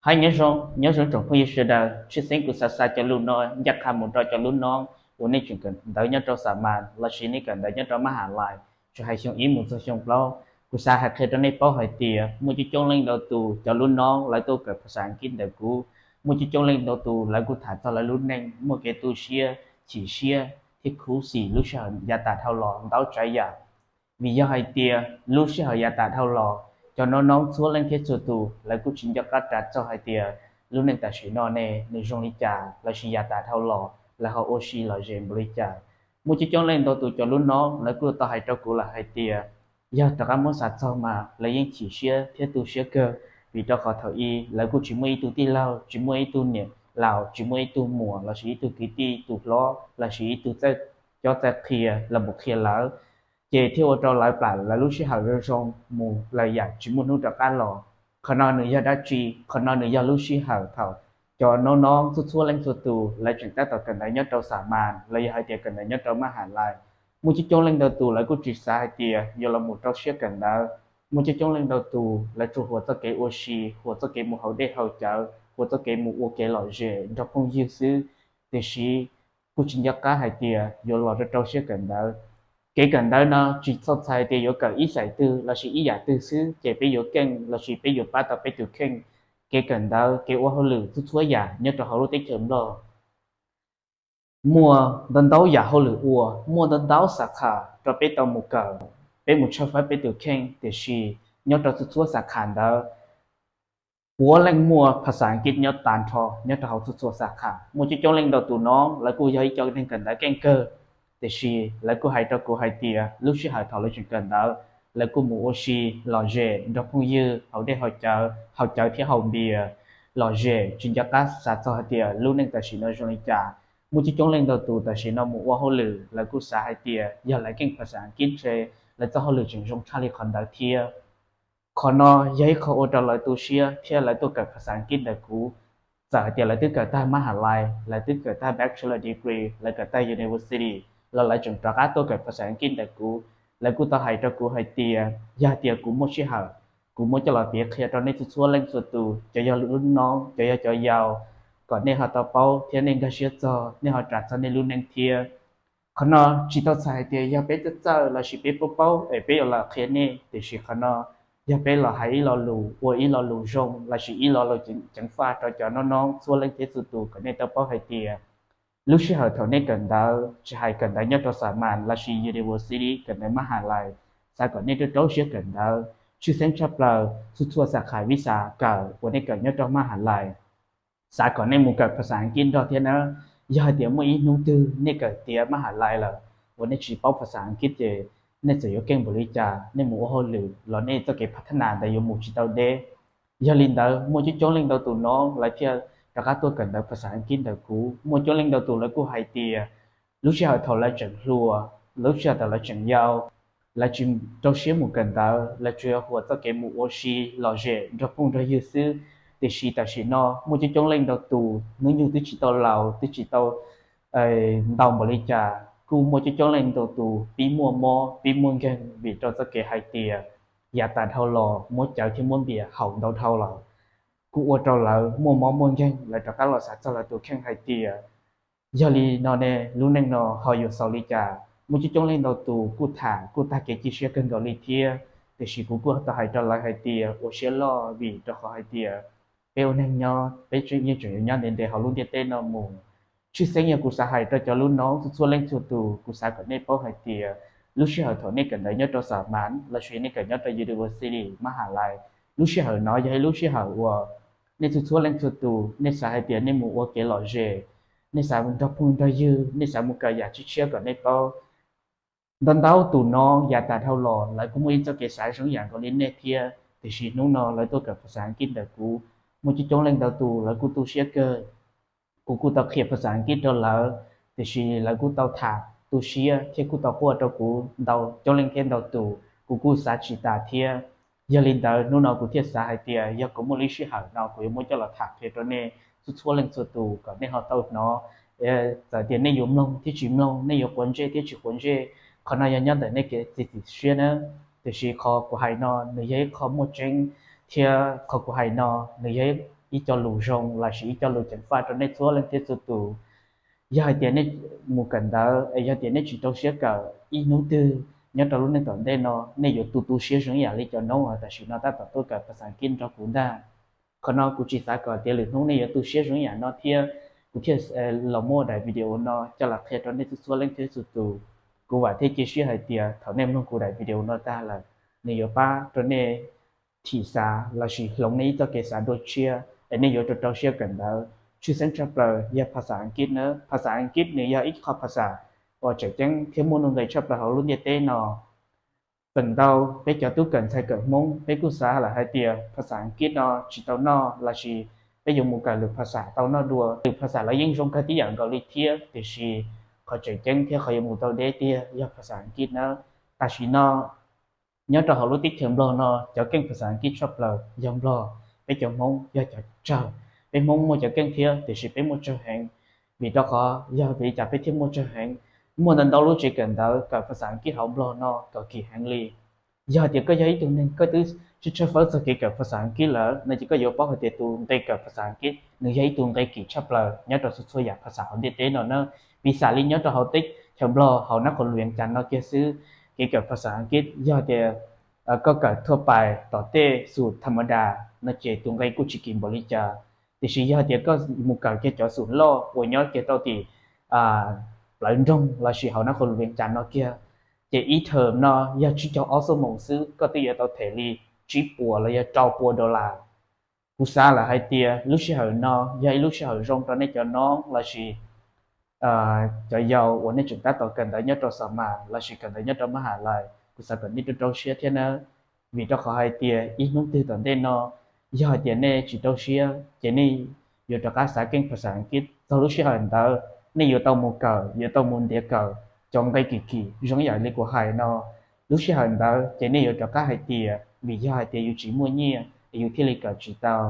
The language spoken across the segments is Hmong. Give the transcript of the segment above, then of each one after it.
Hais nyob zoo, nyob zoo tsoom phooj ywg sawv daws, tshwj xeeb kuv xav xa cov lus no ncaj qha mus rau cov lub noob uas nej tseem kawm ntawv nyob rau xa mas lossis nej kawm ntawv nyob rau mab has lais, tsuas hais xyoo ib mus txog xyoo plaub. Kuv xav hais qhia rau nej paub hais tias muaj coob coob leej ntau tus cov lub noob lawv tuaj kawm phas xas Askiv ntawm kuv, muaj coob coob leej ntau tus lawv kuj tham txog lawv lub neej muaj kev tu siab, chim siab thiab khuv xim lub sij hawm yav tas dhau los ntau tsav yam. Vim yog hais tias lub sij hawm yav tas dhau los, cov noob noob txhua leej thiab txhua tus lawv kuj tsis nco qab ras txog hais tias lub neej tam sim no ne nws zoo li cas lossis yav tas dhau los lawv ho ua si lom zem npaum li cas. Muaj coob coob leej ntau tus cov lub noob lawv kuj tau hais rau kuv lawm hais tias yog rov qab muab xav txog mas lawv yeej chim siab thiab tu siab kawg, vim rau qhov thaum i lawv kuj tsis muaj ib tug tij laug, tsis muaj ib tug niam laus, tsis muaj ib tug muam lossis ib tug kwv tij tus hlob lossis ib tug txawj cob txawj qhia los mus qhia lawv, ces thiaj ua rau lawv plam lawv lub sij hawm zoo zoo mus lawm yam tsis muaj hnub rov qab los. Qhov no nws yog dab tsi? Qhov no nws yog lub sij hawm thaum cov noob noob txhua txhua leej txhua tus lawv tseem tab tom kawm ntawv nyob rau xa mas los yog hais tias kawm ntawv nyob rau mab has lais. Muaj coob coob leej ntau tus lawv kuj tsis xav hais tias yuav los mus rau siab kawm ntawv. Muaj coob coob leej ntau tus lawv tsuas huam txoj kev ua si, huam txoj kev mus haus dej haus cawv, huam txoj kev mus ua kev lom zem nrog phooj ywg xwb, tiam sis kuj tsis nco qab hais tias yuav los rau rau siab kawm ntawv. Kev kawm ntawv no tsis txhob txhais tias yuav kawm ib xais twg lossis ib yam twg xwb ces peb yuav keej lossis peb yuav pab tau peb tus kheej. Kev kawm ntawv, kev ua hauj lwm txhua txhua yam nyob rau hauv lub teb chaws Nplog muaj ntau ntau yam hauj lwm ua, muaj ntau ntau xab khas rau peb tau mus kawm, peb mus tshawb fawb peb tus kheej, tiam sis nyob rau txhua txhua xab khas ntawd puav leej muaj phas xas Askiv nyob tag nrho nyob rau hauv txhua txhua xab khas. Muaj coob coob leej ntau tus no lawv kuj yog ib co neeg kawm ntawv keej kawg, tiam sis lawv kuj hais rau kuv hais tias lub sij hawm thaum lawv tseem kawm ntawv, lawv kuj mus ua si lom zem nrog phooj ywg haus dej haus cawv, haus cawv thiab haus npias lom zem, tsis nco qab xav txog hais tias lub neej tam sim no zoo li cas. Muaj coob coob leej ntau tus tam sim no mus ua hauj lwm, lawv kuj xav hais tias yog lawv keej phas xas Askiv ntshe lawv txoj hauj lwm tseem zoo tshaj li qhov ntawd thiab. Qhov no yog ib qho ua rau lawv tu siab thiab lawv tuaj kawm phas xas Askiv ntawm kuv. Txawm hais tias lawv twb kawm tag mab has lais, lawv twb kawm tag bachelor degree, lawv kawm tag university los lawv tseem rov qab tuaj kawm phas xas Askiv ntawm kuv. Lawv kuj tau hais rau kuv hais tias yog tias kuv muaj sij hawm, kuv muab coj los piav qhia rau nej txhua txhua leej txhua tus, cov yog lub noob, cov yog cov yau, kom nej ho tau paub thiab nej nkag siab txog, nej ho ras txog nej lub neej thiab. Qhov no tsis tau txhais hais tias yog peb txawj txawj lossis peb paub paub es peb yuav los qhia nej, tiam sis qhov no yog peb los hais ib lo lus, ua ib lo lus zoo lossis ib lo lus ceev faj rau cov noob noob txhua leej thiab txhua tus kom nej tau paub hais tias lub sij hawm thaum nej kawm ntawv, tsis hais kawm ntawv nyob rau xa mas lossis university, kawm ntawv mab has lais, xav kom nej rau rau siab kawm ntawv, tshwj xeeb tshaj plaws txhua txhua xab khas vis xas kawm uas nej kawm nyob rau mab has lais, xav kom nej mus kawm phas xas Askiv nrog thiab nawb. Yog hais tias muaj ib hnub twg nej kawm tiav mab has lais lawm uas nej tsis paub phas xas Askiv ces nej txawm yuav keej npaum li cas, nej mus ua hauj lwm los nej txoj kev phav thab nas ntawd yuav mus tsis tau deb. Yog li ntawd muaj coob coob leej ntau tus no lawv thiaj rov qab tuaj kawm ntawv phas xas Askiv ntawm kuv. Muaj coob leej ntau tus lawv kuj hais tias lub sij hawm thaum lawv tseem hluas, lub sij hawm thaum lawv tseem yau, lawv tsis rau siab mus kawm ntawv, lawv tsuas yog huam txoj kev mus ua si lom zem nrog phooj nrog ywg xwb. Tiam sis tam sim no muaj coob coob leej ntau tus hnub nyoog twb tsis tau laus, twb tsis tau ntau npaum li cas, kuj muaj coob coob leej ntau tus pib muaj mob pib muaj nkeeg vim rau txoj kev hais tias yav tas dhau los muab cawv thiab muab npias haus ntau dhau lawm, kuj ua rau lawv muaj mob muaj nkeeg, lawv rov qab los xav txog lawv tus kheej hais tias yog li no ne, lub neej no ho yuav xaus li cas? Muaj coob coob leej ntau tus kuj tham kuj tag kev cia siab kawg nkaus li thiab, tiam sis kuv kuj tau hais rau lawv hais tias ua siab loj, vim rau qhov hais tias peb ua neeg nyob peb yeej tseem yuav nyob ntev ntev hauv lub ntiaj teb no mus. Tshwj xeeb yog kuv xav hais rau cov lub noob txhua txhua leej txhua tus, kuv xav kom nej paub hais tias lub sij hawm thaum nej kawm ntawv nyob rau xa mas lossis nej kawm nyob rau university mab has lais, lub sij hawm no yog ib lub sij hawm uas nej txhua txhua leej txhua tus nej xav hais tias nej mus ua kev lom zem, nej xav nrog phooj nrog ywg, nej xav mus kawm yam tshiab tshiab kom nej paub. Ntau ntau tus no yav tas dhau los lawv kuj muaj ib txoj kev xav zoo yam nkaus li nej thiab, tiam sis hnub no lawv tuaj kawm phas xas Askiv ntawm kuv. Muaj coob coob leej ntau tus lawv kuj tu siab kawg. Kuv kuj tau qhia phas xas Askiv rau lawv, tiam sis lawv kuj tau tham tu siab thiab kuj tau quaj rau kuv ntau coob leej thiab ntau tus, kuv kuj xav tsis tas thiab. Yog li ntawd hnub no kuv thiaj xav hais tias yog kuv muaj lub sij hawm no kuv yuav muab coj los tham qhia rau nej txhua txhua leej txhua tus kom nej ho tau hnov. Txawm tias nej yuav mloog thiab tsis mloog, nej yuav quav ntsej thiab tsis quav ntsej, qhov no yog nyob ntawm nej kev txiav txim siab nawb. Tiam sis qhov kuv hais no nws yog ib qho muaj tseeb, thiab qhov kuv hais no nws yog ib co lus zoo lossis ib co lus ceev faj rau nej txhua leej thiab txhua tus. Yog hais tias nej mus kawm ntawv es yog tias nej tsis rau siab kawm, ib hnub twg nyob rau lub neej tom ntej no nej yuav tu tu siab zoo ib yam li cov noob uas tam sim no tab tom tuaj kawm phas xas Askiv nrog kuv ntag. Qhov no kuv tsis xav kom tias lwm hnub nej yuav tu siab zoo ib yam no thiab, kuv thiaj los muab daim video no coj los qhia rau nej txhua txhua leej thiab txhua tus. Kuv vam thiab cia siab hais tias thaum nej mloog kuv daim video no tag lawm, nws yuav pab rau nej thim xav lossis hloov nej ib txoj kev xav dua tshiab es nej yuav rau rau siab kawm ntawv. Tshwj xeeb tshaj plaws yog phas xas Askiv nawb. Phas xas Askiv nws yog ib qho phas xas uas tseem ceeb thiab muaj nuj nqis tshaj plaws hauv lub ntiaj teb no. Feem ntau peb cov tub kawm ntxhais kawm Hmoob peb kuj xav lawm hais tias phas xas Askiv no tsis tau noj lossis peb yuav mus kawm lwm phas xas tau noj dua. Lwm phas xas los yeej zoo kawg tib yam nkaus li thiab, tiam sis qhov tseem ceeb thiab qhov yuav mus tau deb tiag yog phas xas Askiv nawb. Tam sim no nyob rau hauv lub teb chaws Nplog no cov keej phas xas Askiv tshaj plaws yog Nplog, peb cov Hmoob yog cov tsawg. Peb Hmoob muaj cov keej thiab, tiam sis peb muaj tsawg heev. Vim rau qhov yog vim li cas peb thiaj muaj tsawg heev? Muaj ntau ntau lub tsev kawm ntawv kawm phas xas Askiv hauv Nplog no kom kim heev li. Yog hais tias koj yog ib tug neeg koj twb tsis tshawb fawb txog kev kawm phas xas Askiv lawm no ces koj yuav paub hais tias tus nqe kawm phas xas Askiv nws yog ib tug nqe kim tshaj plaws nyob rau txhua txhua yam phas xas hauv ntiaj teb no na. Piv xam li nyob rau hauv teb chaws Nplog hauv nab qhov luv Vias Cas no kiag xwb, kev kawm phas xas Askiv yog tias koj kawm thuaj pais tom tej xus tha ma das no ces tus nqe kuj tsis kim npaum li cas. Tiam sis yog tias koj mus kawm kiag cov xus loj uas nyob kiag rau tim plawv nroog lossis hauv nab qhov luv Vias Cas no kiag, ces ib term no yog tsib caug ob xuab moos xwb koj twb yuav tau them li tsib puas los yog rau pua dollar. Kuv xav lawm hais tias lub sij hawm no yog ib lub sij hawm zoo rau nej cov noob lossis cov yau uas nej tseem tab tom kawm ntawv nyob rau xa mas lossis kawm ntawv nyob rau mab has lais. Kuv xav kom nej rau rau siab thiab nawb, vim rau qhov hais tias ib hnub twg tom ntej no yog hais tias nej tsis rau siab ces nej yuav rov qab xav keej phas xas Askiv. Txog lub sij hawm ntawd nej yuav tau mus kawm, yuav tau mus ntiav kawm cov nqe kim kim zoo ib yam li kuv hais no. Lub sij hawm ntawd ces nej yuav rov qab hais tias vim yog hais tias yus tsis muaj nyiaj es yus thiaj li kawm tsis tau,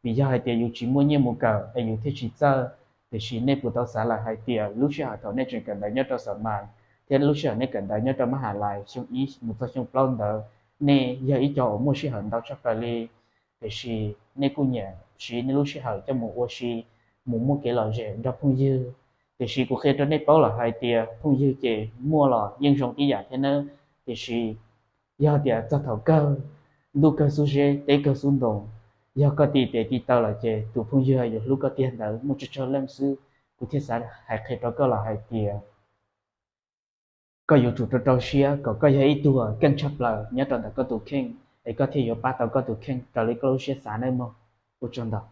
vim yog hais tias yus tsis muaj nyiaj mus kawm es yus thiaj tsis txawj. Tiam sis nej puas tau xav lawm hais tias lub sij hawm thaum nej tseem kawm ntawv nyob rau xa mas thiab lub sij hawm nej kawm ntawv nyob rau mab has lais xyoo ib mus txog xyoo plaub ntawd, nej yog ib co uas muaj sij hawm ntau tshaj plaws li, tiam sis nej kuj nyiam siv nej lub sij hawm coj mus ua si, mus muaj kev lom zem nrog phooj ywg. Tiam sis kuv qhia rau nej paub lawm hais tias phooj ywg ces muaj los yeej zoo tib yam thiab nawb, tiam sis yog tias txog thaum kawg, ntuj kawg xub zeb, teb kawg xub ntoos, yog koj tiv tes tiv taw lawm ces tus phooj ywg yuav hlub koj tiag ntawd muaj tsawg tsawg leej xwb. Kuv thiaj xav hais qhia rau koj lawm hais tias koj yuav tsum rau rau siab kom koj yog ib tug keej tshaj plaws nyob rau ntawm koj tus kheej, es koj thiaj yuav pab tau koj tus kheej raws li koj lub siab xav nawb mog. Ua tsaug ntau.